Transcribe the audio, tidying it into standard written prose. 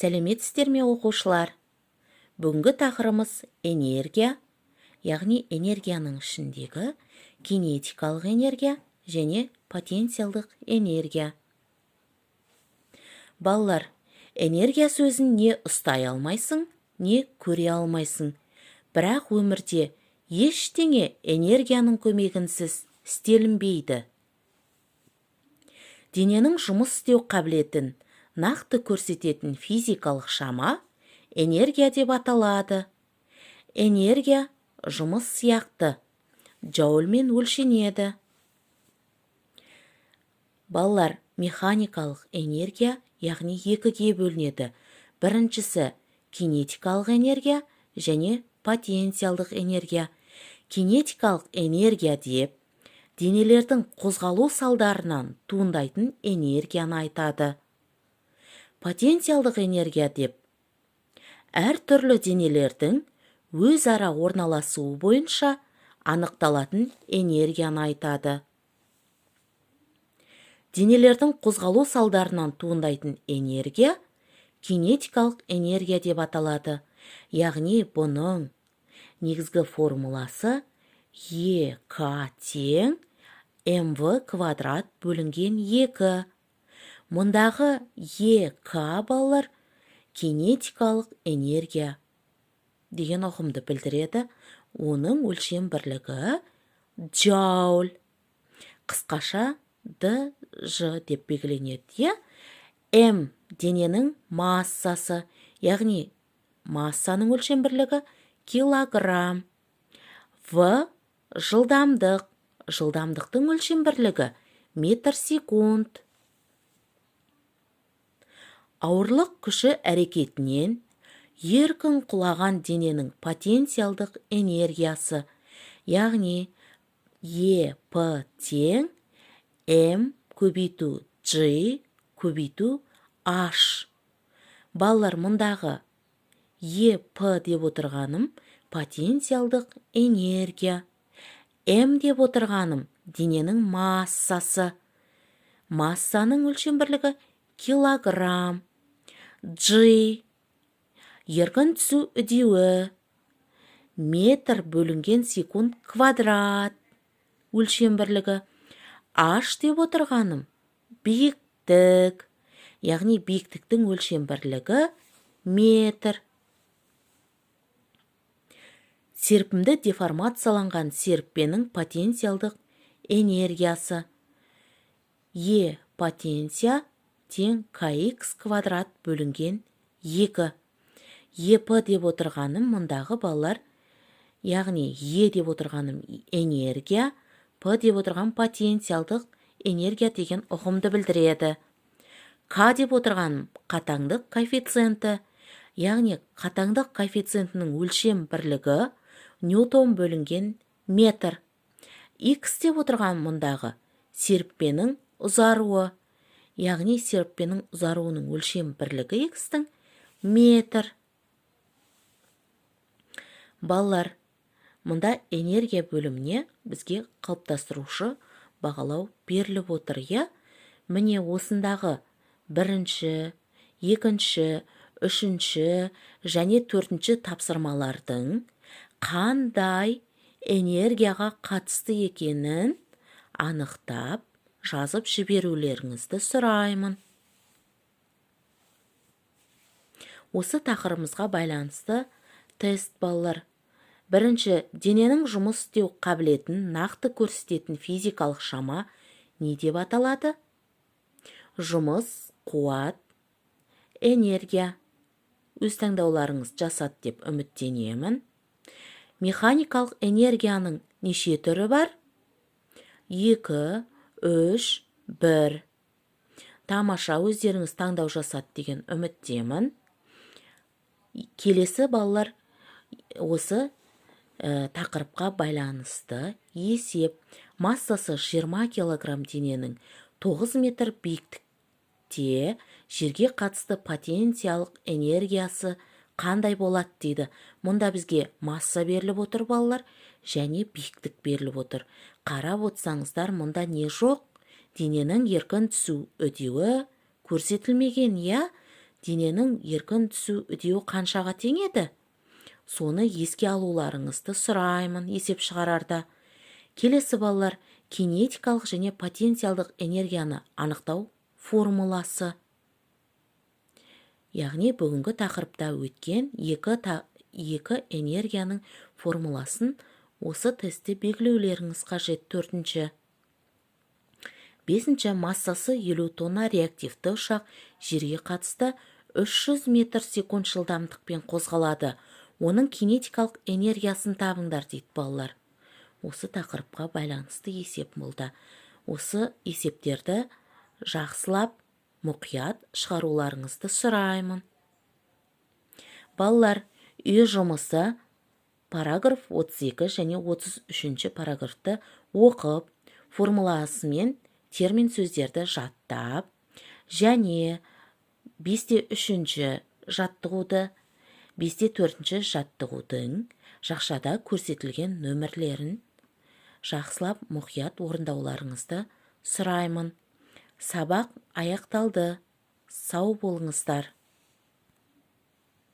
Сәлеметсіздер ме, оқушылар? Бүгінгі тақырыбымыз энергия, яғни энергияның ішіндегі кинетикалық энергия және потенциалдық энергия. Балалар, энергия сөзін не ұстай алмайсың, не көре алмайсың. Бірақ өмірде ештеңе энергияның көмегінсіз істелінбейді. Дененің жұмыс істеу қабілетін нақты көрсететін физикалық шама энергия деп аталады. Энергия жұмыс сияқты джоульмен өлшенеді. Балалар, механикалық энергия, яғни екіге бөлінеді. Біріншісі кинетикалық энергия және потенциалдық энергия. Кинетикалық энергия деп денелердің қозғалу салдарынан туындайтын энергияны айтады. Потенциалдық энергия деп әртүрлі денелердің өзара орналасуы бойынша анықталатын энергияны айтады. Денелердің қозғалу салдарынан туындайтын энергия кинетикалық энергия деп аталады. Яғни бұның негізгі формуласы Е К тең МВ квадрат бөлінген 2. Мұндағы Е К, балалар, кинетикалық энергия деген ұғымды білдіреді. Оның өлшем бірлігі джоуль, қысқаша Д Ж деп белгіленеді, иә. М дененің массасы, яғни массаның өлшем бірлігі килограмм. В жылдамдық, жылдамдықтың өлшем бірлігі метр секунд. Ауырлық күші әрекетінен еркін құлаған дененің потенциалдық энергиясы, яғни Е П тең М көбейту G көбейту H. Балалар, мұндағы Е П деп отырғаным потенциалдық энергия, М деп отырғаным дененің массасы, массаның өлшем бірлігі килограмм, G еркін түсу үдеуі, метр бөлінген секунд квадрат өлшем бірлігі, H деп отырғаным биіктік, яғни биіктіктің өлшем бірлігі метр. Серпімді деформацияланған серіппенің потенциалдық энергиясы Е потенция тең kx квадрат бөлінген 2. ЕП деп отырғаным мұндағы, балалар, яғни Е деп отырғаным энергия, П деп отырған потенциалдық энергия деген ұғымды білдіреді. К деп отырғаным қатаңдық коэффициенті, яғни қатаңдық коэффициентінің өлшем бірлігі ньютон бөлінген метр. X деп отырған мұндағы серіппенің ұзаруы, яғни серіппенің ұзаруының өлшем бірлігі x-тің метр. Балалар, мұнда энергия бөліміне бізге қалыптастырушы бағалау беріліп отыр, иә. Міне, осындағы бірінші, екінші, үшінші және төртінші тапсырмалардың қандай энергияға қатысты екенін анықтап жазып жіберулеріңізді сұраймын. Осы тақырыбымызға байланысты тест, балалар. Бірінші, дененің жұмыс істеу қабілетін нақты көрсететін физикалық шама не деп аталады? Жұмыс, қуат, энергия. Өз таңдауларыңыз жасады деп үміттенемін. Механикалық энергияның неше түрі бар? Екі, үш, бір. Тамаша, өздеріңіз таңдау жасады деген үміттемін. Келесі, балалар, осы тақырыпқа байланысты есеп. Массасы 20 килограмм дененің 9 метр биіктікте жерге қатысты потенциалдық энергиясы қандай болады дейді. Мұнда бізге масса беріліп отыр, балалар, және биіктік беріліп отыр. Қарап отырсаңыздар, мұнда не жоқ? Дененің еркін түсу үдеуі көрсетілмеген, иә. Дененің еркін түсу үдеуі қаншаға тең еді? Соны еске алуларыңызды сұраймын есеп шығарарда. Келесі, балалар, кинетикалық және потенциалдық энергияны анықтау формуласы. Яғни бүгінгі тақырыпта өткен екі энергияның формуласын осы тестте белгілеулеріңіз қажет. Төртінші. Бесінші: массасы 50 тонна реактивті ұшақ жерге қатысты 300 метр секунд жылдамдықпен қозғалады. Оның кинетикалық энергиясын табыңдар, дейді, балалар. Осы тақырыпқа байланысты есеп болды. Осы есептерді жақсылап, мұқият шығаруларыңызды сұраймын. Балалар, үй жұмысы: параграф 32 және 33 параграфты оқып, формуласымен термин сөздерді жаттап және 5-те 3 жаттығуды, 5-те 4 жаттығудың жақшада көрсетілген нөмірлерін жақсылап, мұқият орындауларыңызды сұраймын. Сабақ аяқталды. Сау болыңыздар.